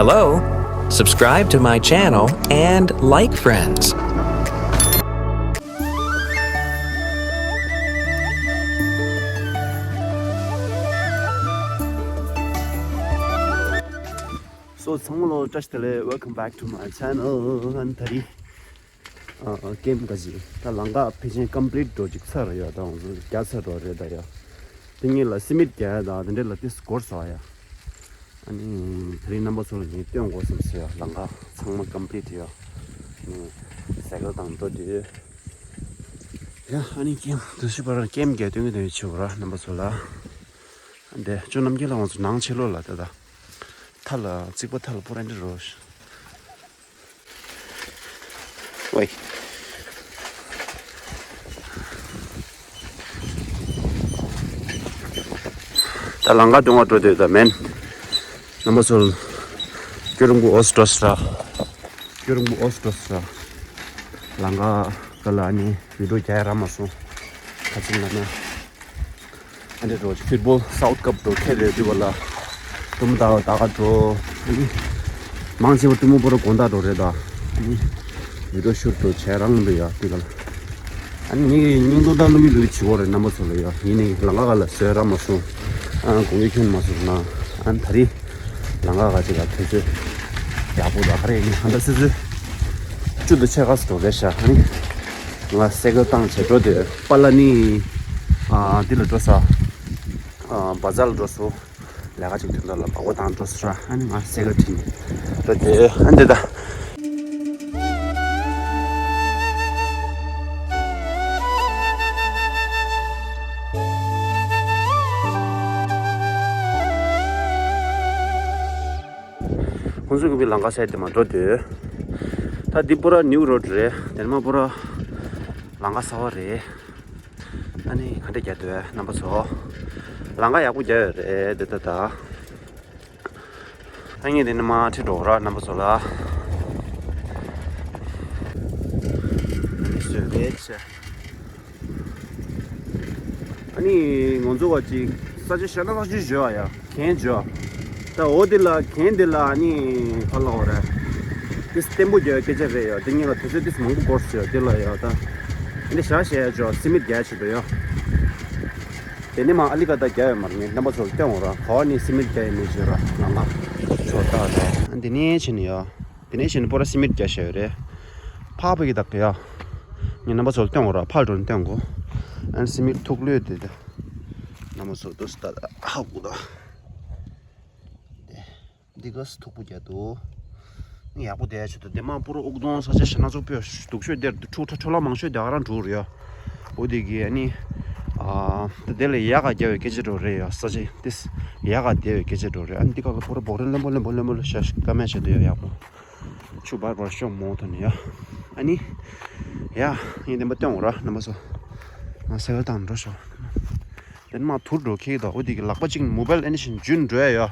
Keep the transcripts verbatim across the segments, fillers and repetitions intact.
Hello? Subscribe to my channel and like friends. So, ཚང་མ་ལ་བཀྲ་ཤིས་བདེ་ལེགས། Welcome back to my channel. ཨ་ནི་ད་རེས་ཨ་ཨ་ཀེམ་ག་ཅིག་ད་ལམ་ཁ་ཕལ་ཆེར་ཀམ་པི་ལིཊ་འགྲོ་ཅིག་ཚར་ཡོད། ད་ང་ཚོ་རྒྱག་ཚར་འགྲོ་རེད་ད་ཡ། དེ་གཉིས་ལ་སི་མིད་རྒྱག་ཡ་ད་དེ་འདྲས་ལ་ཏིས་འགོར་སོང་ཡ། ཨ་ནི་ད་རེས་རྣམ་པ་ཚོ་ལ་ངས་སྟོན་དགོས་བསམ་སོང་ཡ། ལམ་ཁ་ཚང་མ་ཀམ་པི་ལིཊ་ཡ། ཨ་ནི་སའི་ཀལ་དང་འགྲོ་དུས་ཡ། ཨ་ནི་ཀེམ་དུ་ཤི་བར་ཀེམ་རྒྱག་སྟོན་གི་དོན་ཆེ་བ་ར་རྣམ་པ་ཚོ་ལ། འདི་ཅོ་རྣམ་རྒྱལ་ལགས་ང་ཚོ་ནང་ཕྱི་ལོགས་ལ་ད་ད། མཐའ་ལ་རྩིག་པ་མཐའ་ལ་པོ་ར་འདི་རོ། ཝེ། ད་ལམ་ཁ་སྟོན་པར་འགྲོ་འདོད་ད་མེན། རྣམ་པ་ཚོ། སྐྱོ་རུང་གི་ཨོ་སི་ཏོ་སི་ར། སྐྱོ་རུང་གི་ཨོ་སི་ཏོ་སི་ར། ལམ་ཁ་ག་ལ་ནི་བི་ཌིའོ་རྒྱག་ཡ་རག་མ་སོང་། ཁ་ཚིག་ལ་ན། ཨ་འདྲ་འགྲོ་ཕུཊ་བོལ་སའུཐ་ཀབ་འགྲོ་ཁེལ་རེད་འདུག་བ་ལ། ཀྲུམ་ད་ད་ག་འགྲོ། མང་ཆེ་བ་ཀྲུམ་པོ་ར་དགོང་དག་འགྲོ་རེད་ད། བི་ཌིའོ་ཤུཊ་འགྲོ་བྱས་རང་འདུག་ཡ་དེ་ག་ལ། ཨ་ནི་ངའི་སྙིང་སྟོབས་དང་བློ་ཡུལ་ལུས་བྱེད་དགོས་རེད་རྣམ་པ་ཚོ་ལ་ཡ། ཡིན་ནའི་ལམ་ཁ་ག་ལ་བཟོས་རག་མ་སོང་། ཨ་དགོང་ཡོད་ཁྱོན་མ་སོང་ན། ཨ་ད་རེས་ལམ་ཁ་ག་ཅིག་ལ་དུས་ཚོད་ཡག་པོ་ད་ག་རེ་ཡིན་ཧ་ད་སི་སི་བཅུ་དང་ཕྱེད་ཀ་སི་འགྲོ་རེད་ཤག་ཨ་ནི་ང་སའི་ཀལ་བཏང་བྱས་འགྲོ་དུས་པ་ལ་ནི། ཨ་འདི་ལ་འགྲོ་ས། ཨ་བ་ཛར་ལ་འགྲོ་སོང་། ལས་ཀ་ཅིག་དོན་དག་ལ་བག་པ་བཏང་འགྲོ་སོང་ར། ཨ་ནི་ང་སའི་ཀལ་ཁྲིད་ནས་འགྲོ་དུས་ཨ་འདི་ད། ཁོང་ཚོ་གི་བི་ལམ་ཁ་སའི་དེ་མ་འགྲོ་དུས། ད་འདི་པུ་ར་ནིའུ་རོཌ་རེད། དེ་མ་པུ་ར་ལམ་ཁ་གསར་པ་རེད། ཨ་ནི་ག་འདྲ་རྒྱག་འདོད་རྣམ་པ་ཚོ། ལམ་ཁ་ཡག་པོ་རྒྱག་ཡོད་རེད་འདི་ད་ད། ཨ་ངས་འདི་ནས་མར་ཁྲིད་འགྲོ་ར་རྣམ་པ་ཚོ་ལ། ཨ་ནི་བཟོས་པའི་ཆེ། ཨ་ནི་ང་ཚོ་བ་ཅིག་ས་ཆ་ཤ་ན་ས་ཆ་བཞོ་ཡ། གན་བྱོས། ད་འོ་དེ་ལ་གན་དེ་ལ་ཨ་ནི་ཧ་ལ་འོ་རེད། དེ་བརྟན་པོ་རྒྱག་སྐད་ཆ་རེད་ཡ། དེ་ཉིད་ལ་དུས་ཚོད་དེ་མང་པོ་འགོར་སོང་ཡ། དེ་ལ་ཡ་ད་འདི་ཞག་བཤད་ཡ་ཅོ་སི་མིད་རྒྱག་བྱེད་དོ་ཡ། དེ་ནས་མ་ཨ་ལི་ཀ་ད་རྒྱག་ཡོད་མ་རེད། ངས་རྣམ་པ་ཚོར་སྟོན་འོ་ར་ག་བ་ནས་སི་མིད་རྒྱག་ཡོད་མེད་ཅོ་ར་ལ་མ་ཅོ་ད་ར། ཨ་འདི་ནས་ཕྱིན་ཡ། དེ་ནས་གཞན་པོ་ར་སི་མིད་རྒྱག་བྱས་ཡོད་རེད། ཕག་པ་གི་དག་གི་ཡ། ངས་རྣམ་པ་ཚོར་སྟོན་འོ་ར་ཕར་འགྲོ་ནས་སྟོན་གོ་ཨ་ནི་སི་མིད་ཐུག་ལོས་དེ་དེ། རྣམ་པ་ཚོར་དུ་སི་ད་ཧ་གོ་ད། འདི་ག་སི་ཐུག་པོ་རྒྱག་འདུག་ཡག་པོ་བསྡད་ཆོག་ཏུ་དེ་མ་པུ་ར་ཨུག་དོང་ས་ཆ་ཞེ་ན་ཚོགས་པས་སྡུག་ཤོས་དེར་འཁྲུག་ཁྲ་འཕྲོ་ལ་མང་ཤོས་དེ་ག་རང་འགྲོ་རེད་ཡ། འོ་དེ་གི་ཨ་ནི། ཨ་ད་དེ་ལ་ཡག་ག་རྒྱབ་པའི་སྐད་ཆ་འགྲོ་རེད་ཡ། ས་ཆ་དེ་ཡག་ག་བསྡད་པའི་སྐད་ཆ་འགྲོ་རེད། ཨ་ནི་འདི་ག་ལ་པུ་ར་བོག་རེ་ལེན་པོ་ལེན་པོ་ལེན་པོ་ལ་ཤ་ཤ་ཀ་མེད་བྱས་འདུག་ཡ། ཡག་པོ། ཆུ་བར་བར་ཤོག་མོ་ཐོན་ཡ། ཨ་ནི། ཡ། ངས་བདེན་པ་སྟོན་འོ་ར་རྣམ་པ་ཚོ། ང་སེ་བ་དང་འགྲོ་ཤོག་དེ་ནས་མ་དུར་འགྲོ་ཁེག་དོ། འོ་དེ་གི་ལག་པ་གཅིག་མོ་བལ་ཨེ་ནི་བཞིན་རྒྱུན་འགྲོ་ཡ་ཡ།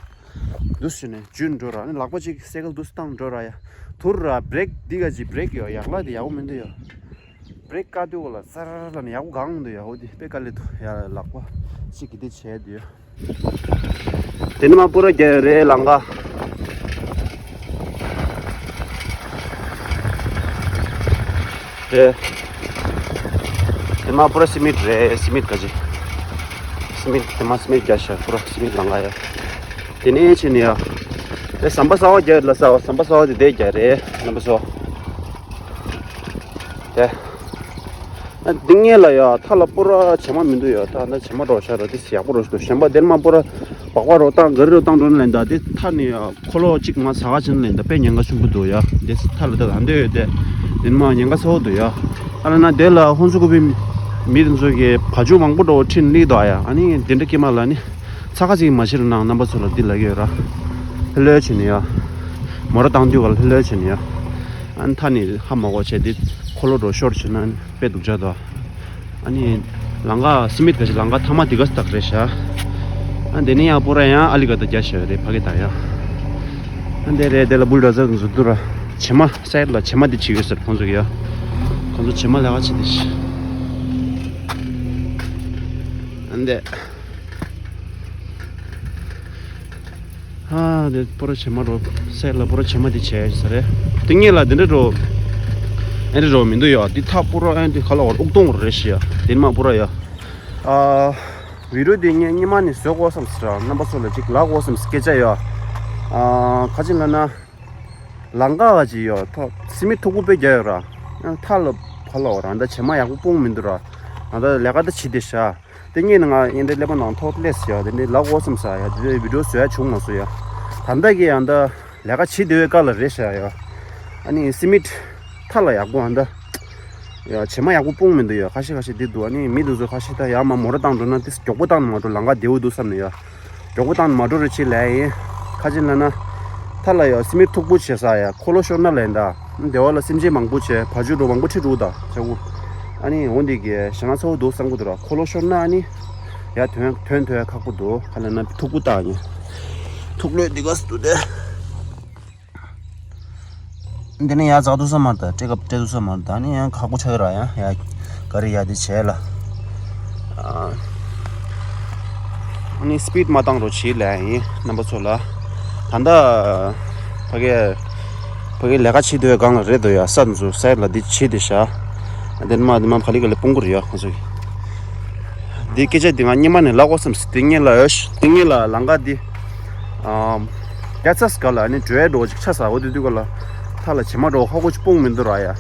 འདུག་ཟེར་ནས་རྒྱུན་འགྲོ་ར། ཨ་ནི་ལག་པ་གཅིག་སེ་ཀལ་འདུག་བཏང་འགྲོ་ར་ཡ། དུར་ར་བྲེག་འདི་ག་ཅིག་བྲེག་ཡོད་ཡག་ལ་དེ་ཡག་པོ་མི་འདུག་ཡ། བྲེག་བཀག་དུས་གོ་ལ་ཙར་ལ་ནི་ཡག་པོ་གང་འདུག་ཡ། འོ་དེ་དཔེ་དཀའ་ལས་འདུག་ཡ། ལག་པ་གཅིག་གི་དེ་བྱས་འདུག་ཡ། དེ་ནི་མ་པུ་ར་རྒྱ་ཡོད་རེད་ལང་ཀ། རེད། དེ་མ་པུ་ར་སི་མིད་རེད། སི་མིད་ག་ཅི། སི་མིད་དེ་མ་སི་མིད་རྒྱ་ཤ་པུ་ར་སི་མིད་ལང་ཀ་ཡ། དེ་ནས་ཕྱིན་ནས་ཡ། དེ་ཟམ་པ་གསར་པ་རྒྱ་ཡོད་ལ་ས་བ། ཟམ་པ་གསར་པ་དེ་དེ་རྒྱ་རེད་རྣམ་པ་ཚོ། དེ། ཨ་འདི་ངེད་ལ་ཡ་ཐ་ལ་པོ་ར་བྱེ་མ་མི་འདུག་ཡ། ད་ད་བྱེ་མ་འགྲོ་ཤ་ར་དེ་ཡག་པོ་རོ་ཞིག་འདུག་གཞན་པ་དེར་མ་པོ་ར་སྦག་སྦག་རོ་བཏང་ག་རི་རོ་བཏང་འགྲོ་ནི་ལན་ད་དེ་ཐ་ནི་ཡ་འཁོར་ལོ་གཅིག་མ་ཟ་ག་ཕྱིན་ལན་ད་དཔེ་ཉེན་ཁ་ཆེན་པོ་འདུག་ཡ། དེ་ཐ་ལ་ད་ད་འདོད་ཡོད་དེ་དེ་མ་ཉེན་ཁ་ཚ་བོ་འདུག་ཡ། ཨ་ལ་ན་དེ་ལ་ཧོན་སུ་ཀུ་པི་མི་དེ་ཚོ་གི་བ་ཕྱུགས་མང་པོ་འགྲོ་ཁྲིན་ལི་དོ་ཡ། ཨ་ནི་དེ་འདྲ་ཀི་མ་ལ་ནི་ཚ་ཁ་ཅིག་མ་ཤི་ར་ནང་རྣམ་པ་ཚོ་ལ་འདི་ལ་གི་ཡོད་ར། ཧེ་ལོས་བྱེད་ནི་ཡ། མོ་ར་བཏང་དུས་ག་ལ་ཧེ་ལོས་བྱེད་ནི་ཡ། ཨ་ནི་ཐ་ནི་ཧ་མ་གོ་བྱས་འདི་འཁོར་ལོ་འགྲོ་ཤོར་བྱེད་ན་དཔེ་སྡུག་ཅག་དོ། ཨ་ནི་ལང་ཀ་སི་མིད་ག་ཞིག་ལང་ཀ་ཐ་མ་དེ་ག་སྟག་རེད་ཤག་ཨ་དེ་ནས་ཡང་པོ་ར་ཡང་ཨ་ལི་ག་ད་རྒྱ་ཤ་རེད་ཕ་གི་ད་ཡ། ཨ་དེ་རེད་དེ་ལ་བུལ་ཌོ་ཛར་གི་འཛུལ་དུ་ར་བྱེ་མ་སའེ་ཌི་ལ་བྱེ་མ་དེ་བྱེད་ཡོད་ཟེར་ཁོང་ཚོ་གི་ཡ། ཁོང་ཚོ་བྱེ་མ་ལས་ཀ་བྱེད་དེ་ཤི། ཨ་དེ། ཨ་དེ་པོ་ར་བྱེ་མ་རོ་སེ་ལ་པོ་ར་བྱེ་མ་དེ་བྱས་ས་རེད། དེ་ངེད་ལ་དེ་འདྲ་རོ་ཨེ་འདྲ་རོ་མི་འདུག་ཡ། དེ་ཐག་པོ་ར་ཨེ་དེ་ཁ་ལ་བར་ཨུག་གཏོང་རེད་ཤི་ཡ། དེ་མ་པོ་ར་ཡ། ཨ་བི་རོ་དེ་ངས་སྔོན་མ་ནས་བཟོ་དགོས་བསམ་ཟེར་ར། རྣམ་པ་ཚོ་ལ་ཅིག་ལབ་དགོས་བསམ་སྐད་ཆ་ཡ། ཨ་ཁ་ཅིག་ལ་ན། ལམ་ཁ་ག་ཅིག་ཡོད། ཐོག་སི་མིད་མཐུག་པོ་དཔེ་རྒྱག་ཡོད་ར། ཡང་ཐག་ལ་ཕ་ལ་འོ་ར་འདྲ་བྱེ་མ་ཡག་པོ་སྤུངས་མི་འདུག་ར། ང་ད་ལས་ཀ་ད་བྱེད་དེ་ཤ། དེ་ངས་ནི་ང་ཡིན་དེ་ཀླད་པ་ནང་ཐོག་སླེབས་ཡ། དེ་འདྲའི་ལབ་དགོས་བསམ་ས་ཡ། དེ་འདྲའི་བི་ཌིའོ་བཟོ་ཡ་བྱུང་མ་སོང་ཡ། ད་ལྟ་གི་ཡང་ད་ལས་ཀ་བྱེད་བདེ་བའི་སྐབས་ལ་རེད་ཤ་ཡ། ཨ་ནི་སི་མིད་ཐག་ལ་ཡག་པོ་ཨ་ད། ཡ་བྱེ་མ་ཡག་པོ་སྤུངས་མི་འདུག་ཡ། ཁ་ཤས་ཁ་ཤས་འདི་འདུག་ཨ་ནི་མི་འདུག་ཚོ་ཁ་ཤས་ད་ཡ་མ་མོ་ར་བཏང་འགྲོ་ན་ཏིས་མགྱོགས་པོ་བཏང་ནས་མ་འགྲོ། ལམ་ཁ་བདེ་བོ་འདུག་བསམ་ནས་ཡ། མགྱོགས་པོ་བཏང་ནས་མ་འགྲོ་རེ་ཆེ་ལས་ཡིན། ཁ་ཅིག་ལ་ན། ཐ་ལ་ཡ་སི་མིད་མཐུག་པོ་བྱེད་ས་ཡ། འཁོར་ལོ་ཤོར་ན་ལས་འདའ། བདེ་བ་ལ་སེམས་ཅན་མང་པོ་བྱས་བ་ཇུ་འགྲོ་མང་པོ་ཁྲིད་འགྲོ་ད་ཆ་གུ། ཨ་ནི་འོ་འདི་གི་ཞེ་ན་ཚ་བོ་འདུག་བསམ་གི་འདུག་ར། འཁོར་ལོ་ཤོར་ན་ཨ་ནི། ཡ་དོན་དོན་དོན་ཁག་པོ་འདུག་ཁ་ལ་ན་མཐུག་པོ་བཏང་ཡིན། མཐུག་ལོས་འདི་ག་སུ་དེ། འདི་ནི་ཡ་འཛག་ཏུ་ས་མ་ད་སྤྲད་སྐབས་སྤྲད་ཏུ་ས་མ་ད་ནི་ཡང་ཁག་པོ་ཆགས་ཡོད་ར། ཡང་ཡ་ག་རེ་ཡ་དེ་བྱས་ལ། ཨ་ནི་སི་པིད་མ་བཏང་རོགས་བྱེད་ལ་ཡིན་རྣམ་པ་ཚོ་ལ། ད་ལྟ་ཕ་གི་ཕ་གི་ལས་ཀ་བྱེད་དུས་སྒང་ལ་རེད་འདུག་ཡ། ས་འཛུ་སའི་ལ་འདི་བྱེད་དེ་ཤ། དེ་མ་དེ་མ་ཕ་ལི་ག་ལི་སྤུང་གུ་རེད་ཡ་ཁོང་ཚོ་གི། འདི་སྐད་ཆ་འདི་ང་སྔོན་མ་ནས་ལབ་དགོས་བསམ་སི་དེ་ངེད་ལ་ཡོད་ཤ། དེ་ངེད་ལ་ལམ་ཁ་འདི། ཨམ། རྒྱ་ཚ་སི་ག་ལ་ནི་འགྲོའི་འགྲོ་ཅིག་ཆ་ས་འོ་དེ་དུས་ག་ལ། ཐ་ལ་བྱེ་མ་འགྲོ་ཧ་གོ་ཅིག་སྤུངས་མི་འདུག་ར་ཡ།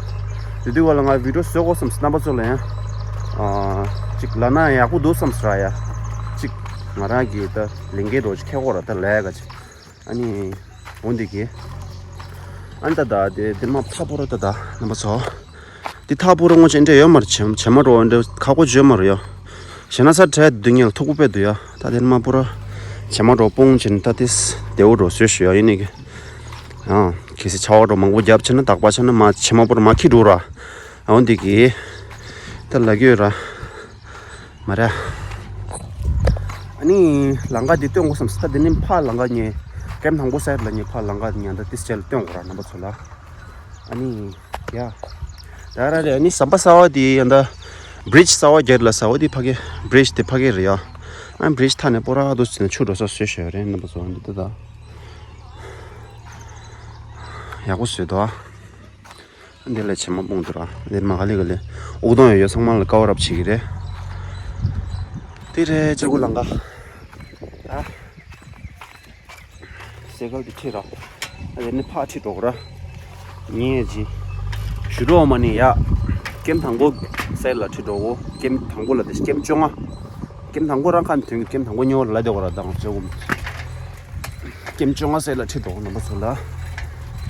དེ་དུས་ག་ལ་ང་བི་ཌིའོ་བཟོ་དགོས་བསམ་སི་རྣམ་པ་ཚོ་ལ་ཡང་། ཨ། ཅིག་ལབ་ན་ཡག་པོ་འདུག་བསམ་སི་ར་ཡ། ཅིག་ང་རང་གི་ད་ལས་འགན་འགྲོ་ཅིག་ཁེ་གོ་ར་ད་ལས་ཀ་ཅིག་ཨ་ནི། འོ་འདི་གི། ཨ་ནི་ད་ད་དེ་དེ་མ་ཐ་པོ་ར་ད་ད་རྣམ་པ་ཚོ། འདི་ཐག་པོ་ར་ངོ་ཅན་འདྲ་ཡོད་མ་རེད། བྱེ་བྱེ་མ་འགྲོ་འདྲ་ཁག་པོ་བརྗོད་མ་རེད་ཡ། ཞེ་ན་ས་བྲལ་འདི་ངས་ལ་ཐུག་པོ་དཔེ་འདུག་ཡ། ད་དེ་མ་པོ་ར་བྱེ་མ་འགྲོ་སྤུངས་བྱེད་ད་དེ་བདེ་བོ་འགྲོ་བཟོས་ཞུ་ཡ་ཡིན་ནི་གི། ཡང་གལ་སྲིད་ཆར་པ་འགྲོ་མང་པོ་བརྒྱབ་བྱས་ན་དག་པ་བྱས་ན་མ་བྱེ་མ་པོ་ར་མ་ཁྱི་འགྲོ་ར། འོ་འདི་གི། ད་ལ་གྱོད་ར། མ་ར། ཨ་ནི་ལམ་ཁ་འདི་སྟོན་དགོས་བསམ་སི་ད་འདི་ནི་ཕ་ལམ་ཁ་ཉེ། ཀེམ་དང་པོ་སའིད་ལ་ཉེ་ཕ་ལམ་ཁ་ཉེ་ད་ཏིས་ཅལ་སྟོན་དགོས་ར་རྣམ་པ་ཚོ་ལ། ཨ་ནི། ཡ། ད་ར་རེ་ཨ་ནི་ཟམ་པ་གསར་བ་འདི་ཡ་ད། བི་རིཇ་གསར་བ་རྒྱབ་ལ་གསར་བ་འདི་ཕ་གི་བི་རིཇ་འདི་ཕ་གི་རེད་ཡ། ཨ་བི་རིཇ་མཐའ་ནས་པོ་ར་དུ་ཟིན་ཆུ་འགྲོ་ས་བཟོས་ཤོད་རེད་རྣམ་པ་ཚོ་འདི་ད་ད། ཡག་པོ་བཟོས་འདུག་ཨ། འདི་ལ་བྱེ་མ་སྤུངས་འདུག་ར། འདི་མ་ག་ལི་ག་ལི། ཨུ་དོང་ཡོད་ཡོད་ཚང་མ་ལ་ཀ་བ་རབ་བྱེད་ཀྱི་རེད། དེ་རེད་ཅ་གུ་ལང་ག་ད། སེ་གལ་དེ་ཁྲིད་ར། ཨ་དེ་ནི་ཕག་ཁྲིད་འགྲོ་གི་ར། ངས་ཅི། ཞུ་འགྲོ་མ་ནི་ཡ། ཀེམ་དང་པོ་སའིད་ལ་ཁྲིད་འགྲོ་གོ་ཀེམ་དང་པོ་ལ་དེ་ཀེམ་བཅོ་ལྔ། ཀེམ་དང་པོ་རང་ཁ་ནས་ཐོན་གི་ཀེམ་དང་པོ་ཉོ་ལ་དེ་གོ་ར་དང་ཅ་གུ། ཀེམ་བཅོ་ལྔ་སའིད་ལ་ཁྲིད་འགྲོ་རྣམ་པ་ཚོ་ལ།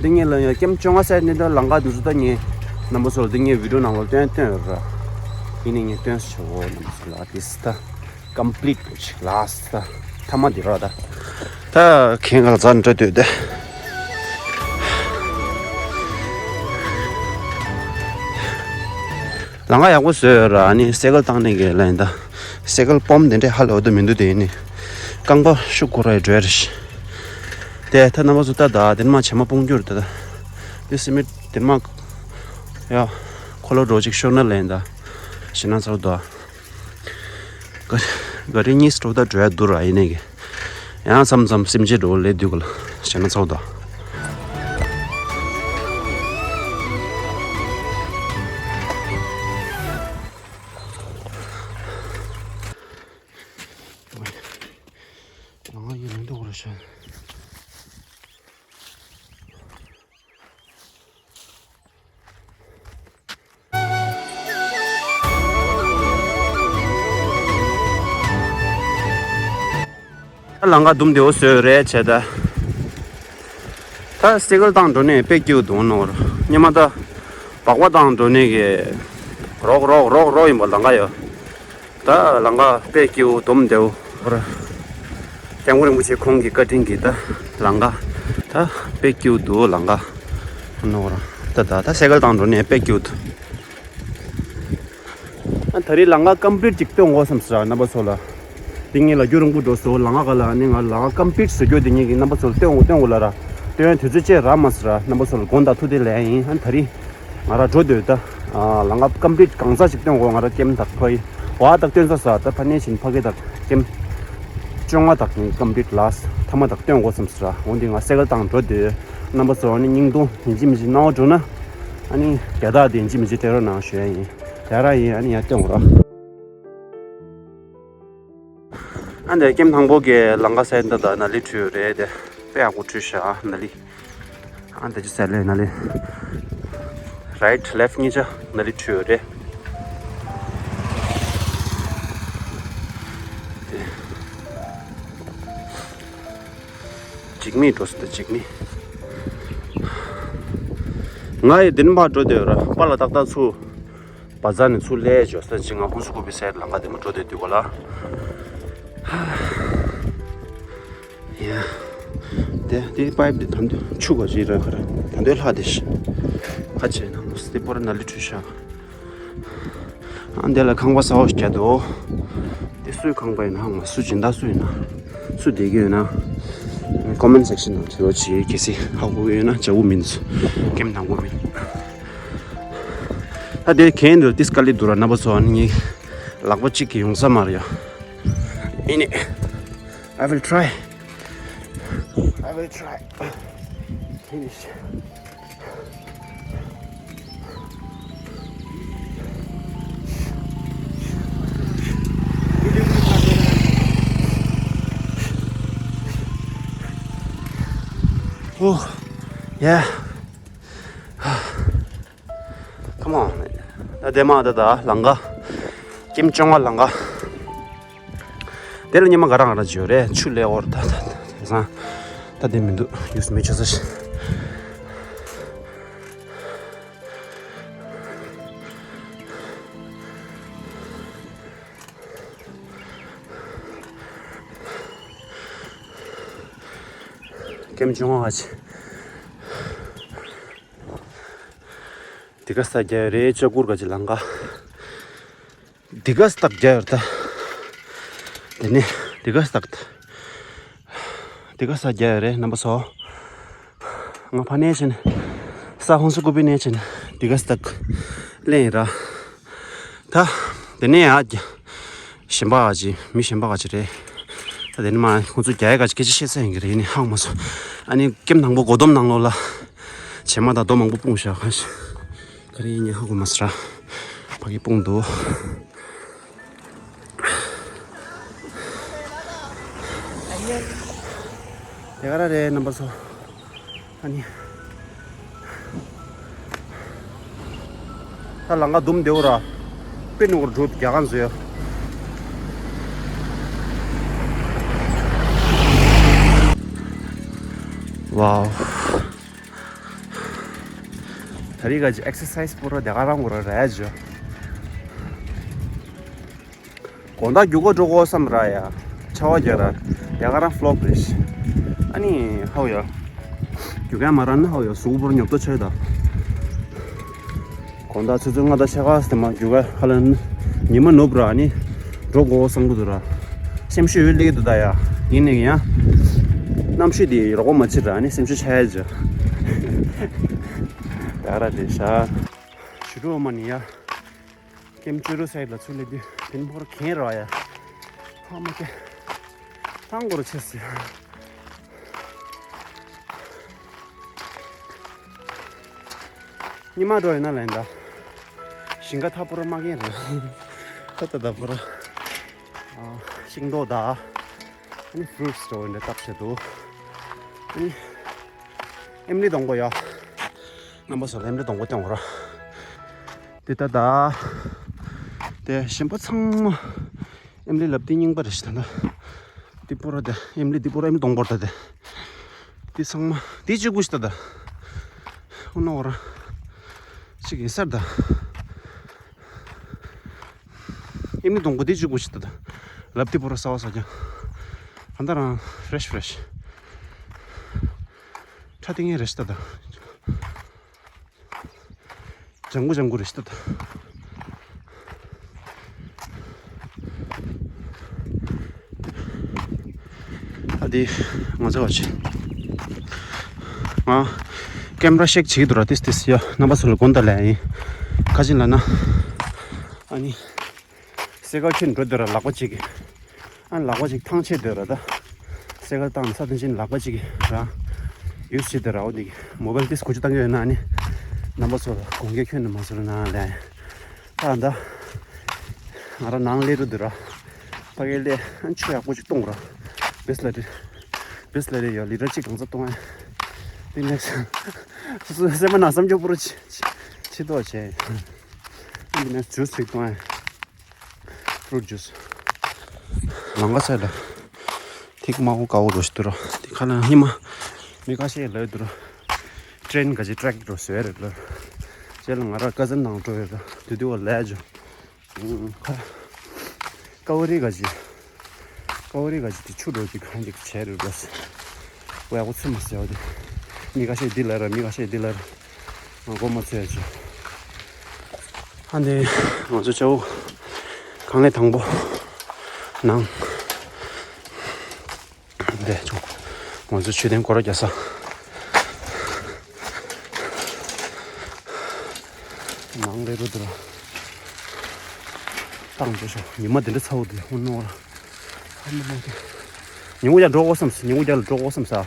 འདི་ངས་ལ་ཡང་ཀེམ་བཅོ་ལྔ་སའིད་ནི་ད་ལང་ཀ་འདི་ཚོ་ད་ངས་རྣམ་པ་ཚོ་ལ་འདི་ངས་བི་ཌིའོ་ནང་ལ་སྟོན་སྟོན་ཡོད་ར། ཡིན་ནི་ངས་སྟོན་ཆོག་གོ་རྣམ་པ་ཚོ་ལ་དེ་སི་ད་ཀམ་པི་ལིཊ་ཅིག་ལ་སི་ད་ཐ་མ་འདི་ར་ད། ད་ཁེངས་ག་ལ་ཛ་འདྲ་འདོད་དེ། ལང་ཀ་ཡག་པོ་བཟོས་ཡོད་ར། ཨ་ནི་སེ་གལ་བཏང་ནས་གི་ལ་ཡིན་ད། སེ་གལ་སྤོམ་དེ་འདྲས་ཧ་ལས་འོ་དོ་མི་འདུག་དེ་ཡིན་ནི། རྐང་པ་ཤུགས་ཁོ་ར་ཡི་འགྲོ་ཡ་རེད་ཤི། དེ་ད་རྣམ་པ་ཚོ་ལྟ་ད་དེ་མ་བྱེ་མ་སྤུངས་རྒྱུ་རེད་ད། དེ་སི་མིད་དེ་མ། ཡ། འཁོར་ལོ་འགྲོ་ཅིག་ཤོར་ན་ལན་ད། ཞེ་ན་ཚ་བོ་ད། ག་ག་རེ་གཉིས་སྤྲོ་ད་འགྲོ་ཡ་འདུག་ར་ཡིན་ནི་གི། ཡང་མཚམས་མཚམས་སེམས་ཅན་འགྲོ་ལས་དུས་ག་ལ་ཞེ་ན་ཚ་བོ་ད། ང་ཡི་མི་འདུག་ར་ཤ། ལང་ཀ་དུམ་བདེ་བོ་བཟོས་རེད་བྱས་ད། ད་སེ་གལ་བཏང་འགྲོ་ནས་དཔེ་སྐྱིད་པོ་འདུག་ནོར་སྙེ་མ་ད། སྦག་སྦག་བཏང་འགྲོ་ནས་གི། རོག་རོག་རོག་རོག་ཡིན་པ་ལང་ཀ་ཡོད། ད་ལང་ཀ་དཔེ་སྐྱིད་པོ་དུམ་བདེ་བོ་ར། སྐྱབས་མགོན་རིན་པོ་ཆེ་ཁོང་གི་བཀའ་དྲིན་གྱིས་ད་ལང་ཀ་ད་དཔེ་སྐྱིད་པོ་འདུག་ལང་ཀ་ནོར་ད་ད་ད་སེ་གལ་བཏང་འགྲོ་ནས་དཔེ་སྐྱིད་པོ་འདུག་ཨ་ད་རེས་ལང་ཀ་ཀམ་པི་ལིཊ་ཅིག་སྟོན་དགོས་བསམ་ཟེར་རྣམ་པ་ཚོ་ལ། འདི་ངས་ལ་རྒྱུ་རིང་པོ་འགྲོ་སོང་ལང་ཀ་ག་ལ་ནི་ང་ལང་ཀ་ཀམ་པི་ལིཊ་བཟོ་རྒྱུ་འདི་ངས་ཀྱི་རྣམ་པ་ཚོ་ལ་སྟོན་དགོས་སྟོན་དགོས་ལ་ར། སྟོན་དུས་ཚོད་བཅད་རག་མ་ཟེར་ར་རྣམ་པ་ཚོ་ལ་དགོངས་དག་ཐུགས་བདེ་ལན་ཡིན། ཨ་ད་རེས་ང་ར་འགྲོ་འདོད་ད། ལང་ཀ་ཀམ་པི་ལིཊ་གང་ཟག་ཅིག་སྟོན་དགོས། ང་ར་ཀེམ་དག་ཕ་ཡི་བ་དག་སྟོན་ས་ས་ད་ཕ་ནས་བཞིན་ཕ་གི་དག་ཀེམ། བཅོ་ལྔ་དག་ཡིན། ཀམ་པི་ལིཊ་ལ་སི་ཊི་མཐའ་མ་དག་སྟོན་དགོས་བསམ་སོང་ར། འོ་འདི་ང་སེ་ཀལ་བཏང་འགྲོ་དུས་རྣམ་པ་ཚོ་ནི་སྙིང་རྡུང་ཡིན་གཅིག་མིན་གཅིག་གནང་བ་འགྲོ་ན། ཨ་ནི་རྒྱ་སྟག་དེ་ཡིན་གཅིག་མིན་གཅིག་སྤྲད་རོགས་གནང་ཞུ་ཡ་ཡིན། དེ་ར་ཡིན། ཨ་ནི་ཡར་སྟོན་དགོས་ར། ཨ་འདི་ཀེམ་དང་པོ་གི་ལམ་ཁ་སའིཌ་འདི་དག་ནཱ་ལི་བྲིས་ཡོད་རེད། དེ་དཔེ་ཡག་པོ་བྲིས་ཤག་ནཱ་ལི། ཨ་འདི་ཅི་ཟེར་ལེ་ནཱ་ལི། རའིཊ་ལེཕཊ་གཉིས་ཆ་ནཱ་ལི་བྲིས་ཡོད་རེད། འཇིགས་མེད་འགྲོ་སྲིད་ད་འཇིགས་མེད། ང་ཡི་དེ་ནས་ཕར་འགྲོ་བསྡད་ཡོད་ར། པཱ་ལགས་ཏག་ཏག་ཚུར་བ་ཛར་ནས་ཚུར་སླེབས་འཇོག་ས་ཅིག་ང་ཧུན་སུར་ཀུ་པི་སའིཌ་ལམ་ཁ་དེ་མོ་འགྲོ་བསྡད་དུས་གོ་ལ། ཡ། དེ་དེ་པའིབ་དེ་ད་དུང་ཆུ་ག་ཅིག་ར་ཁ་ར་ད་དུང་ལྷག་དེ་ཤི། ཁ་ཆེ་ན་མོ་སི་དེ་པོ་ར་ནཱ་ལི་བྲིས་ཤག་ཨ་འདི་ལ་ཁང་པ་གསར་པ་ཞིག་རྒྱག་འདུག་དེ་སུའི་ཁང་པ་ཡིན་ན་ཧ་མ་སུ་སྦྱིན་བདག་སུ་ཡིན་ན། སུ་བསྡད་ཀྱི་ཡོད་ན། ཀོ་མེན་སེག་ཤན་ནང་བྲིས་རོགས་བྱེད། གལ་སྲིད་ཧ་གོ་གི་ཡོད་ན། བྱ་བོ་མིན། ཀེམ་དང་པོ་མིན། ད་དེ་གན་འདུག་ཏིས་དཀའ་ལས་འདུག་ར། རྣམ་པ་ཚོ་ཨ་ནི་ངའི་ལག་པ་གཅིག་གིས་ཡོང་ས་མ་རེད་ཡ། ཨེ་ནི། I will try. I will try. Finish. Oh, yeah. Come on. ད་དེ་མ་ད་ད་ལམ་ཁ། ཀེམ་བཅོ་ལྔ་ལམ་ཁ། དེ་ལ་ཉི་མ་ག་རང་ག་རང་བྱེད་ཡོད་རེད། ཆུ་ལས་འོར་ད་ད་ད་དེང་སང་ད་དེ་མི་འདུག་ཡུས་མི་ཆོག་ས་ཞིག་ཀེམ་བཅོ་ལྔ་ཁ་ཆེ། དེ་ག་ས་རྒྱ་རེད། ལྕགས་གུར་ག་ཅི་ལམ་ཁ། དེ་ག་སྟག་རྒྱ་ཡོད་ད། དེ་ནས་དེ་ག་སྟག་ད། དེ་ག་ས་རྒྱ་ཡོད་རེད་རྣམ་པ་ཚོ། ང་ཕ་ནས་ཕྱིན། ས་ཧོན་སུ་ཀུ་པི་ནས་ཕྱིན། དེ་ག་སྟག་ལེན་ར། ད། དེ་ནས་ཡ། གཞན་པ་ག་ཅི། མི་གཞན་པ་ག་ཅི་རེད། ད་དེ་ནས་མ་ཁོང་ཚོ་རྒྱ་ཡིག་ག་ཅི་སྐད་ཆ་བཤད་ས་ཡིན་གྱི་རེད། ཡིན་ནའི་ཧ་གོ་མ་སོང་། ཨ་ནི་ཀེམ་དང་པོ་སྒོ་སྡོམ་ནང་ལོགས་ལ། བྱེ་མ་དང་རྡོ་མང་པོ་སྤུངས་བཞག་ཁ་ཤས། ག་རེ་ཡིན་ནའི་ཧ་གོ་མ་སོང་ར། ཕ་གི་སྤུངས་འདུག་དེ་ག་ར་རེད་རྣམ་པ་ཚོ། ཨ་ནི། ད་ལམ་ཁ་དུམ་བདེ་བོ་ར། དཔེ་ནུ་གུར་འགྲོ་རྒྱ་གང་བཟོས། ཝའོ། ད་རེས་ག་ཅི་ཨེག་སར་སའིཛ་པོ་ར་དེ་ག་རང་གོ་ར་ར་ཡ་ཇོ། དགོང་དག་རྒྱུག་ག་འགྲོ་དགོས་བསམ་ར་ཡ། ཆར་པ་རྒྱག་ར། ཡ་ག་རང་ཕི་ལོབ་རེད། ཨ་ནི་ཧའོ་ཡ། རྒྱུག་ག་མ་རག་ན་ཧའོ་ཡ་གཟུགས་པོར་ཉོབ་ཏོ་ཆགས་ད། དགོང་དག་ཆུ་ཚོད་ལྔ་དང་ཕྱེད་ཀ་ཙམ་མ་རྒྱུག་ག་ཧ་ལམ་ཉི་མ་ནུབ་ར། ཨ་ནི་འགྲོ་དགོས་བསམ་གི་འདུག་ར། སེམས་ཤུགས་ཡོད་སླེབས་ཀྱི་འདུག་ད་ཡ། ཡིན་ནའི་ཡ། གནམ་གཤིས་དེ་རོགས་པ་མ་བྱེད་ར། ཨ་ནི་སེམས་ཤུགས་ཆག་ཡ་ཇོ། ད་ག་ར་རེད་ཤག་ཞུ་རོགས་མ་ནི་ཡ། ཀེམ་བཅུ་དྲུག་སའིཌ་ལ་ཚུར་སླེབས་དུས་དེ་ནི་ཕོར་གན་ར་ཡ། ཕ་མ་ཀེ། ཐང་གོ་ར་ཆེ་སི། ཉི་མ་འགྲོ་ཡོད་ན་ལན་ད། ཞིང་ཁ་ཐ་པོ་ར་མ་གན་རེད། ད་ད་ད་པོ་ར། ཨ། ཤིང་ཏོག་ད། ཨ་ནི་ཕུ་རུ་ཊི་སི་ཊོལ་འདྲ་བཏབ་བྱས་འདུག་ཨ་ནི། ཨེམ་ལི་སྡོང་པོ་ཡ། རྣམ་པ་ཚོ་ལ་ཨེམ་ལི་སྡོང་པོ་སྟོན་དགོས་ར། དེ་ད་ད། དེ་གཞན་པ་ཚང་མ། ཨེམ་ལི་ལབ་དེ་རྙིང་པ་རེད་ཤི་ད་ད། དེ་པོ་ར་དེ་ཨེམ་ལི་དེ་པོ་ར་ཨེམ་ལི་སྡོང་པོ་ར་ད་དེ། དེ་ཚང་མ་དེ་གཅིག་པུ་ཤི་ད་ད། ཨོ་ནོ་ར། གཅིག་ཡིན་སར་ད། ཨེམ་ལི་སྡོང་པོ་དེ་གཅིག་པུ་ཤི་ད་ད། ལབ་དེ་པོ་ར་ས་བ་ས་ཀྱང་། ཨ་ད་རང་ཕི་རེ་ཤི་ཕི་རེ་ཤི། ཁྲ་ཏི་ངན་རེ་ཤི་ད་ད། ལྗང་གུ་ལྗང་གུ་རེ་ཤི་ད་ད། ཨ་དེ་ང་ཚོ་བ་ཆེ། ང་ཀེམ་ར་ཤེག་བྱེད་ཀྱི་འདུག་ར། ཏིས་ཏིས་ཡ་རྣམ་པ་ཚོ་ལ་དགོངས་དག་ལན་ཡིན། ཁ་ཅིག་ལ་ན། ཨ་ནི། སེ་ཀ་ཁྱོད་འགྲོ་འདོད་ར་ལག་པ་གཅིག་གིས། ཨ་ལག་པ་ཅིག་ཐང་ཆད་འདོད་ར་ད། སེ་ཀལ་བཏང་ས་དེ་བཞིན་ལག་པ་ཅིག་ར། ཡུས་བྱེད་དེ་ར་འོ་དེ་གི་མོ་བལ་ཏིས་གོ་ཆུ་བཏང་གི་ཡོད་ན་ནི། རྣམ་པ་ཚོ་ལ་དགོངས་འགལ་ཁྱོན་ནས་མ་བཟོ་ར་ན་ལས། ད་ད། ང་ར་ནང་སླེབས་འགྲོ་འདོད་ར། ཕ་གི་སླེབས་ཨ་ཆུ་ཡག་པོ་ཅིག་གཏོང་ར། བེས་ལ་རེད། བེས་ལ་རེད་ཡ་ལི་ཊར་གཅིག་གང་ཚ་གཏོང་ཨ། དེ་ནས་སེམས་པ་ན་བསམ་སྐྱོ་པོ་ར་ཆི་ཆི་ཏོ་བྱས། དེ་ནས་ཇུས་ཅིག་གཏོང་ཨ། ཕུ་རུ་ཊི་ཇུས། ལམ་ཁ་སེ་ལ། ཐིག་མ་འོ་ཀ་འོ་རོ་ཞིག་འདུག་ར། དེ་ཁ་ལ་ཉི་མ། མི་ཁ་ཤས་ལ་འདུག་ར། ཊེན་ག་ཅི་ཊེག་རོ་ཟེར་རེད་ལ། རྗེས་ལ་ང་ར་ཀ་ཛིན་ནང་འགྲོ་ཡོད་ར། དེ་དུས་བ་ལས་ཇོ། ཁ། ཀ་བ་རི་ག་ཅི། ཀ་བ་རི་ག་ཅི་དེ་ཆུ་འགྲོ་ཅིག་གང་ཅིག་བྱས་རེད་ལ། ཝེ་ཨ་ཁོ་ཚུ་མ་ཟེར་བ་དེ། མི་ཁ་ཤས་འདི་ལ་ར་མི་ཁ་ཤས་འདི་ལ་ར། ང་མགོ་མ་ཚོས་ཅི། ཨ་ནི་ང་ཚོ་ཅའོ་གང་ལས་དང་པོ་ནང་འདས་བྱུང་། ང་ཚོ་མཆོད་རྟེན་སྐོར་རྒྱག་ས་ནང་ལས་རུ་དུ་ར་བཏང་བྱས་ཤོག་ཉི་མ་དེ་འདྲ་ཚ་བོ་དེ་ཧུ་ནོ་ར། ཉིན་གུང་རྒྱབ་འགྲོ་དགོས་བསམ་སོང་། ཉིན་གུང་རྒྱབ་ལ་འགྲོ་དགོས་བསམ་ས།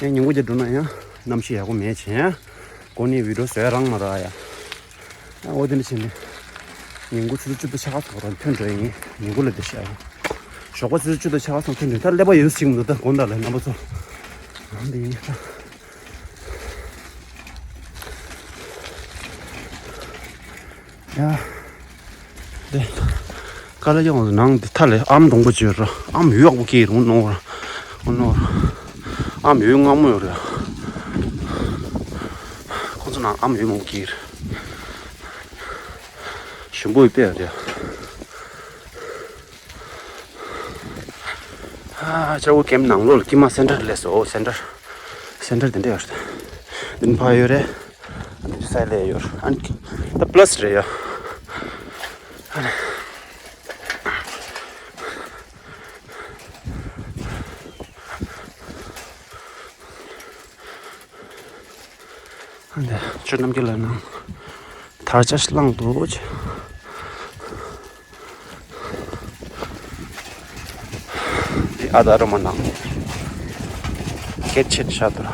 ངས་ཉིན་གུང་རྒྱབ་འགྲོ་ན་ཡང་གནམ་གཤིས་ཡག་པོ་མེད་བྱས། གོ་ནས་བི་ཌིའོ་བཟོས་རང་མ་རག་ཡ། ཨ་འོ་དེ་འདྲ་བྱས་ནས། ཉིན་གུང་ཆུ་ཚོད་བཅུ་པ་ཕྱེད་ཀ་ཐོག་རང་ཐོན་འགྲོ་ཡིན། ཉིན་གུང་ལ་བསྡད་ཤག་ཞོགས་པ་ཆུ་ཚོད་བཅུ་དང་ཕྱེད་ཀ་ཐོག་ཐོན་འགྲོ་ཡིན། ད་ཀླད་པ་ཡོད་ཟིག་མི་འདུག་ད་དགོང་དག་ལ་རྣམ་པ་ཚོ། འདི་ཡིན་ད། ཡ། དེ། ཀ་ལ་ཡོང་ནང་དེ་ཐ་ལེ་ཨམ་སྡོང་པོ་བྱོས་ར། ཨམ་ཡོད་ཡག་པོ་སྐྱེས་རུང་ནོ་ར། ཨོ་ནོ་ར། ཨམ་ཡོད་མངར་མོ་ཡོད་ར། ཁོ་ཚོ་ནང་ཨམ་ཡོད་མང་པོ་སྐྱེས་ར། ཞིམ་པོ་ཡོད་པས་ར། ཨ་ཅའོ་ཀེམ་ནང་ལོགས་ལ་ཀི་མ་སེན་ཊར་སླེབས་སོང་། སེན་ཊར། སེན་ཊར་དེ་འདྲ་ཡོད་རེད། འདི་ཕ་ཡོད་རེད། ཨ་ནི་སའི་ལ་ཡོད་རེད། ཨ་ནི་ད་པ་ལ་སི་རེད་ཡ། ཨ་ནི། ཨ་ནི་ཆུ་རྣམ་རྒྱལ་ལ་ནང་དར་ཆ་ཞིག་བླངས་འདུག་ཅེས། འདི་ཨ་ད་རོ་མ་ནང་སྐད་ཆེད་ཤ་དུ་ར།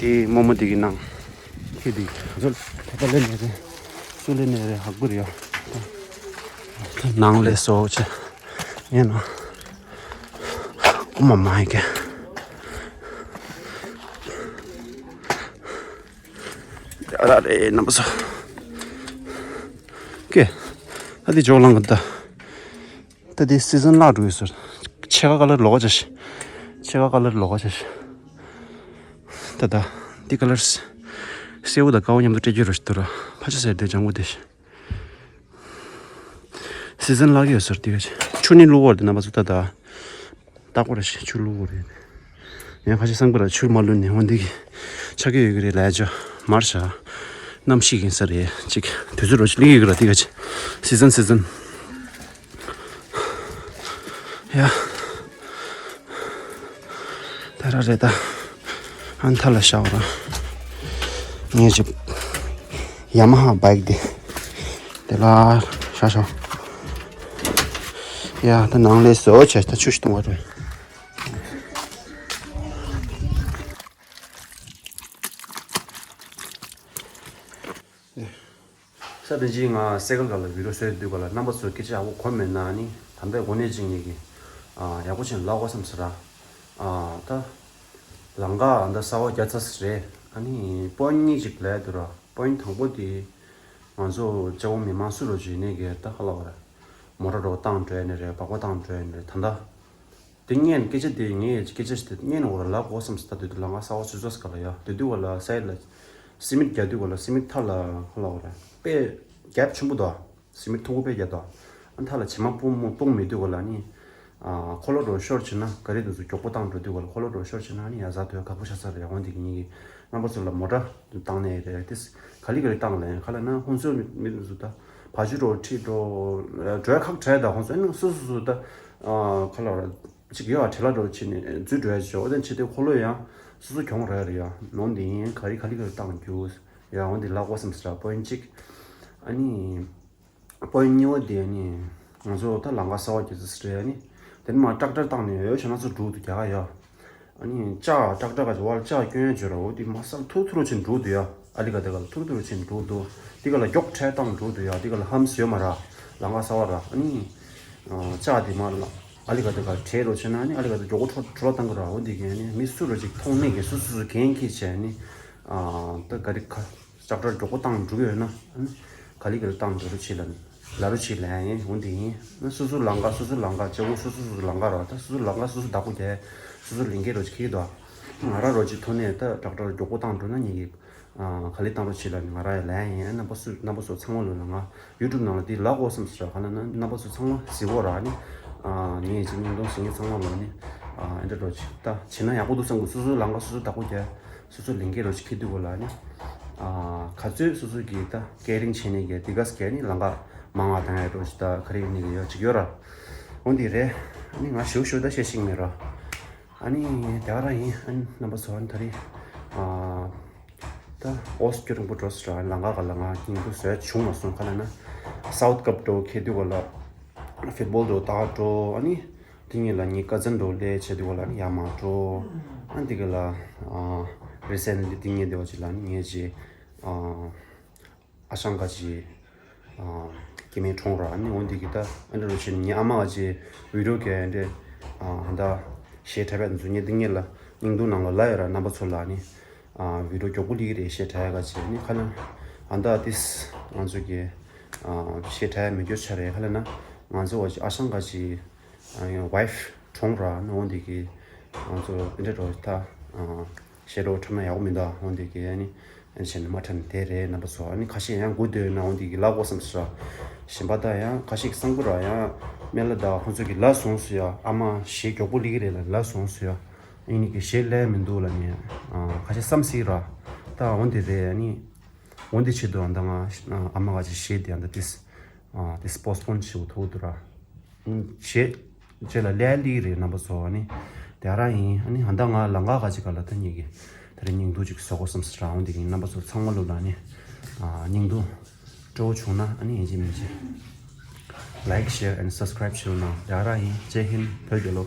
དེ་རྨོ་མོ་དེ་གི་ནང་། ཁྱེད་དེ་ཚོ་ད་ལྟ་ལས་ནས་རེད། སུ་ལས་ནས་རེད་ཧ་གོ་རེད་ཡ། ནང་ལས་སོ་ཆེ་ཡིན་ནོ། ཨོ་མ་མ་ཡི་གེ། ཨ་ར་རེད་རྣམ་པ་ཚོ། ཀེ། ད་དེ་ཇོ་ལང་གི་ད། ད་དེ་སི་ཛན་བརླག་འགྲོ་ཡོད་ཟེར། ཕྱེད་ཀ་ཀ་ལར་ལོག་ཅེས། ཕྱེད་ཀ་ཀ་ལར་ལོག་ཅེས། ད་ད། འདི་ཀ་ལར་སེ། སེའུ་དང་ཀའོ་མཉམ་དུ་སྤྲད་རྒྱུ་རོ་ཞིག་འདུག་ར། ཕ་ཆ་ཟེར་དེ་ལྗང་གུ་དེ་ཞིག་སི་ཛན་བརླག་གི་ཡོད་ཟེར་དེ་ག་ཅིག་ཆུ་ནི་བླུག་གོ་ར་དེ་རྣམ་པ་ཚོ་ད་ད། ལྟ་སྐོར་རེ་ཞིག་ཆུ་བླུག་དགོས་རེད། ངས་ཁ་ཤས་བསམ་གི་ར་ཆུ་མ་བླུགས་ནས་འོ་འདི་གི་ཆགས་ཀྱི་ཡོད་ཀྱི་རེད་ལས་ཅོ་མར་བྱ། གནམ་གཤིས་ཀྱི་ས་རེད་ཅིག་དུས་ཚོད་རོ་ཅིག་ལིག་ཡོད་ཀྱི་ར་དེ་ག་ཅིག་སི་ཛན་སི་ཛན། ཡ། ད་ར་རེད་ད། ཨན་ཐ་ལ་ཤའོ་ར། ངས་ཅིག་ཡ་མ་ཧ་བྷའིཀ་འདི། དེ་ལ་ཤ་ཤོ། ཡ་ད་ནང་ལས་བཟོ་བྱས་ད་ཆུ་ཞིག་བཏུང་བ་རེད། ས་དེ་རྗེས་ང་སེ་གལ་ག་ལ་བི་ཌིའོ་བཟོས་དུས་ག་ལ་རྣམ་པ་ཚོ་སྐད་ཆ་ཡག་པོ་གོ་མེད་ན་ནི་ད་ལྟ་གོ་གནས་ཅིག་ངེད་ཀྱི་ཡག་པོ་ཅིག་ལབ་དགོས་བསམ་ཟེར་ར། ད་ལམ་ཁ་འདི་གསར་པ་རྒྱག་ཚར་ས་རེད། ཨ་ནི་པོ་ཡིན་གཉིས་ཅིག་ལས་འདུག་ར། པོ་ཡིན་དང་པོ་དེ་ང་ཚོ་ལྕགས་པོ་མི་མང་སུ་རོ་ཅིག་ནས་གི་ད་ཧ་ལ་བ་ར་མོ་ཊ་རོ་བཏང་འགྲོ་ཡ་ནི་རེད། སྦག་སྦག་བཏང་འགྲོ་ཡ་ནི་རེད། ད་ལྟ། དེ་སྔོན་སྐད་ཆ་དེ་ངས་སྐད་ཆ་ཞིག་དེ་སྔོན་འོ་ར་ལབ་དགོས་བསམ་སོང་། ད་དུས་དུ་ལམ་ཁ་གསར་པ་ཆུ་ཚོད་ག་ལ་ཡ་དེ་དུས་ག་ལ་སའི་ལ་སི་མིད་རྒྱག་དུས་ག་ལ་སི་མིད་མཐའ་ལ་ཧ་ལ་འོ་ར་དཔེ་གེབ་ཆེན་པོ་འདུག་སི་མིད་མཐུག་པོ་དཔེ་རྒྱག་འདུག་ཨ་མཐའ་ལ་བྱེ་མ་སྤུངས་མོ་སྤུངས་མེད་དུས་ག་ལ་ནི་ཁོ་ལོ་རོ་ཤོར་བྱེད་ན་ག་རེ་དུས་སུ་མགྱོགས་པོ་བཏང་འགྲོ་དུས་ག་ལ་ཁོ་ལོ་རོ་ཤོར་བྱེད་ན་ནི་ཡ་ཟ་དུས་ཁག་པོ་ཆགས་ས་རེད། ཡ་འོན་དེ་གི་ཉིན་གི་རྣམ་པ་ཚོ་ལ་མོ་ཊ་བཏང་ནས་རེད་དེ། ག་ལེ་ག་ལེ་བཏང་ལ་ཡང་ག་ལ་ན་ཧོན་སུ་མི་མི་སུ་ད་བ་ཇུ་རོ་ཁྲིད་འགྲོ་འགྲོ་ཡ་ཁག་བྲལ་ད་ཧོན་སུ་ཨ་ནི་སུ་སུ་སུ་ད་ག་ལ་ར་ཅིག་ཡོད་ཨ་ཁྲེ་ལ་འགྲོ་ཕྱིན་ནས་འཛུལ་འགྲོ་ཡ་ཅིག་ཡོད། ཨོ་དེ་ཕྱི་དེ་ཁོ་ལོ་ཡང་སུ་སུ་གྱོང་ར་རེད་ཡ། ནོན་དེ་ཡིན་ག་ལེ་ག་ལེ་ག་ལེ་བཏང་རྒྱུ་ཡ། འོན་དེ་ལག་པ་སམ་སི་ར་པོ་ཡིན་ཅིག་ཨ་ནི། པོ་ཡིན་གཉིས་པ་དེ་ནི་ང་ཚོ་ད་ལམ་ཁ་གསར་པ་རྒྱག་ཚུལ་རེད། ཨ་ནི་དེ་ནི་མ་ཊེག་ཊར་བཏང་ནས་ཡོད་བྱས་ན་ཚོ་འགྲོ་འདུག་རྒྱ་གར་ཡ། ཨ་ནི་ལྕགས་ཊེག་ཊར་ག་ཅིག་བར་ལྕགས་སྐྱོན་ཡ་བྱོས་ར། འོ་དེ་མ་སང་ཐུར་ཐུར་ཕྱིན་འགྲོ་འདུག་ཡ། ཨ་ལི་ག་དེ་ག་ལ་ཐུར་ཐུར་ཕྱིན་འགྲོ་འདུག་དེ་ག་ལ་མགྱོགས་ཁྲལ་བཏང་འགྲོ་འདུག་ཡ། དེ་ག་ལ་ཧམ་སི་ཡོད་མ་ར་ལམ་ཁ་གསར་པ་ར། ཨ་ནི་ལྕགས་དེ་མ་ལ་ཨ་ལི་ག་དེ་ག་བྲེས་རོ་བྱས་ན་ཨ་ནི་ཨ་ལི་ག་དེ་མགྱོགས་པོ་འཕྲོ་འཕྲོ་བཏང་གི་ར། འོ་དེ་ག་ནི་མི་སུ་རོ་ཅིག་མཐོང་མེད་གི་སུ་སུ་སུ་གན་ཁྱེད་བྱས་ནི་ད་ག་རི་ཁ། ལྕགས་ཊར་མགྱོགས་པོ་བཏང་འགྲོ་གི་ཡོད་ན། ཨ་ནི་ག་ལེ་ག་ལེ་བཏང་འགྲོ་རོགས་བྱེད་ལ་ལ་རོགས་བྱེད་ལ་ཡིན། འོ་འདི་ཡིན་ན་སོ་སོ་ལམ་ཁ་སོ་སོ་ལམ་ཁ་ལྕགས་ཀོ་སོ་སོ་སོ་སོ་ལམ་ཁ་ར། ད་སོ་སོ་ལམ་ཁ་སོ་སོ་བདག་པོ་རྒྱག་སོ་སོ་ལས་འགན་རོགས་བྱེད་ཀྱི་འདུག་ང་ར་རོགས་བྱེད་ཐོག་ནས་ད་ལྕགས་ཊར་མགྱོགས་པོ་བཏང་འགྲོ་ན་ངེད་ཀྱི་ག་ལེ་བཏང་རོགས་བྱེད་ལ་ནི་ང་ར་ཡ་ལ་ཡིན། རྣམ་པ་སུ་རྣམ་པ་ཚོ་ཚང་མ་ལོ་ལ་ང་ཡུ་ཊུབ་ནང་ལ་འདི་ལབ་དགོས་བསམ་སོང་ར། ག་ལ་ན་རྣམ་པ་ཚོ་ཚང་མ་གཟིགས་གོ་ར། ནི་ངེད་ཀྱི་སྙིང་སྟོང་ཟེར་མཁན་ཚང་མ་ལོ་ནི་ཨ་འདྲ་རོགས་བྱེད་ད་བྱེད་ན་ཡག་པོ་འདུག་བསམ་གི་སོ་སོ་ལམ་ཁ་སོ་སོ་བདག་པོ་རྒྱག་སོ་སོ་ལས་འགན་རོགས་ཅིག་འཁྱེར་དུས་གོ་ལ་ནི། ཨ་ག་ཚོད་སོ་སོ་གིས་ད་ཀེ་རིང་བྱས་ནས་རྒྱལ་དེ་ག་ས་རྒྱལ་ནི་ལམ་ཁ་མང་བ་དང་ཡ་རོགས་ཅིག་ད་ག་རེ་ཡིན་ནི་གི་ཡོད་ཅིག་ཡོད་ར། འོ་འདི་རེད། ཨ་ནི་ང་ཞུ་ཞུ་ད་བཤད་ཤེས་མེད་ར། ཨ་ནི་དེ་ག་རང་ཡིན། ཨ་ནི་རྣམ་པ་ཚོ་ཨ་ནི་ད་རེས་ཨ་ད་ཨོ་སི་ཀྱོ་རིང་པོ་འགྲོ་སི་ར། ལམ་ཁ་ག་ལ་ང་སྙིང་པོ་བཟོས་བྱུང་མ་སོང་། ག་ལ་ན་སའུ་ཐི་ཀབ་འགྲོ་འཁྱེར་དུས་གོ་ལ་ཧྥུ་ཊི་བོལ་འགྲོ་ད་འགྲོ། ཨ་ནི། དེ་ཉིད་ལ་ངའི་ཀ་ཛིན་འགྲོ་ལས་བྱེད་དུས་ག་ལ་ནི་ཡར་མར་འགྲོ། ཨ་འདི་ག་ལ་རི་སེན་ལི་དེ་ཉིད་དེ་བ་ཅིག་ལ་ནི་ངའི་ཅི་ཨ་ཞང་ག་ཅི་སྐྱེ་དམན་གྲོངས་ར། ཨ་ནི་འོ་འདི་གི་ད་ཨ་འདྲ་རུ་ཕྱིན་ངའི་ཨ་མ་ག་ཅི་བི་ཌི་ཡོ་ག་འདྲ་ཨ་ད་གཞས་འཁྲབ་པ་འཛུལ་ཉེ་དེ་ཉིད་ལ་སྙིང་སྡུག་ནང་ལ་ལ་ཡོད་ར། རྣམ་པ་ཚོ་ལ་ནི་ཨ་བི་ཌི་ཡོ་མགྱོགས་པོ་ལི་གི་རེད། གཞས་འཁྲབ་ཡ་ག་ཅི་ནི་ག་ལ་ཨ་ད་ཏིས་ང་ཚོ་གི་ཨ་གཞས་འཁྲབ་ཡ་མི་འགྱོ་ཆ་རེད། ག་ལ་ན་ང་ཚོ་བ་ཅི་ཨ་ཞང་ག་ཅི་ཡང་ཝའི་ཕི་གྲོངས་ར། ནི་འོ་འདི་གི་ང་ཚོ་འདི་འདྲ་འགྲོ་ད་ཤེས་རོགས་འཁྲབ་ན་ཡག་པོ་མི་འདུག་འོ་འདི་གི་ཨ་ནི་ཨ་ནི་བྱས་ནས་མ་འཁྲབ་ནས་དེ་རེད། རྣམ་པ་ཚོ་ཨ་ནི་ཁ་ཤས་ཡང་སྒུག་སྡོད་ན་འོ་འདི་གི་ལབ་དགོས་བསམ་སོང་ར། གཞན་པ་ད་ཡང་ཁ་ཤས་ཀྱི་གསང་པོ་ར་ཡང་སྨན་བླ་དང་ཁོང་ཚོ་གི་ལབ་སོང་སོ་ཡ། ཨ་མ་གཞས་མགྱོགས་པོ་ལི་གི་རེད་ལ་ལབ་སོང་སོ་ཡ། ཨ་ནི་གི་གཞས་ལས་མི་འདུག་ལ་ནི་ཁ་ཤས་བསམ་སྲིད་ར། ད་འོ་འདི་རེད། ཨ་ནི་འོ་འདི་ཆེད་དུ་ཨ་ད་ང་ཨ་མ་ག་ཅི་གཞས་དེ་ཨ་ད་ཏིས་ཨ་དེ་སྤོ་སྤོན་བྱེད་དགོས་ཐུག་འདུག་ར། ཨུམ་བྱེད་བྱེད་ལ་ལས་ལི་རེད། རྣམ་པ་ཚོ་ཨ་ནི་དེ་རང་ཡིན། ཨ་ནི་ཨ་ད་ང་ལམ་ཁ་ག་ཅི་ག་ལ་ད་ཉིད་ཀྱི་དེ་རིང་སྙིང་སྡུག་ཅིག་བཟོ་དགོས་བསམ་སི་རང་འོང་དེ་གི་རྣམ་པ་ཚོ་ཚང་མ་ལོ་ལ་ནི་ཨ་སྙིང་སྡུག་སྤྲོ་བོ་བྱུང་ན་ཨ་ནི་ཡིན་གཅིག་མིན་གཅིག་like, share and subscribe བྱེད་རོགས་གནང་། དེ་རང་ཡིན། ཇེ་ཧིན། བོད་རྒྱལ་ལོ།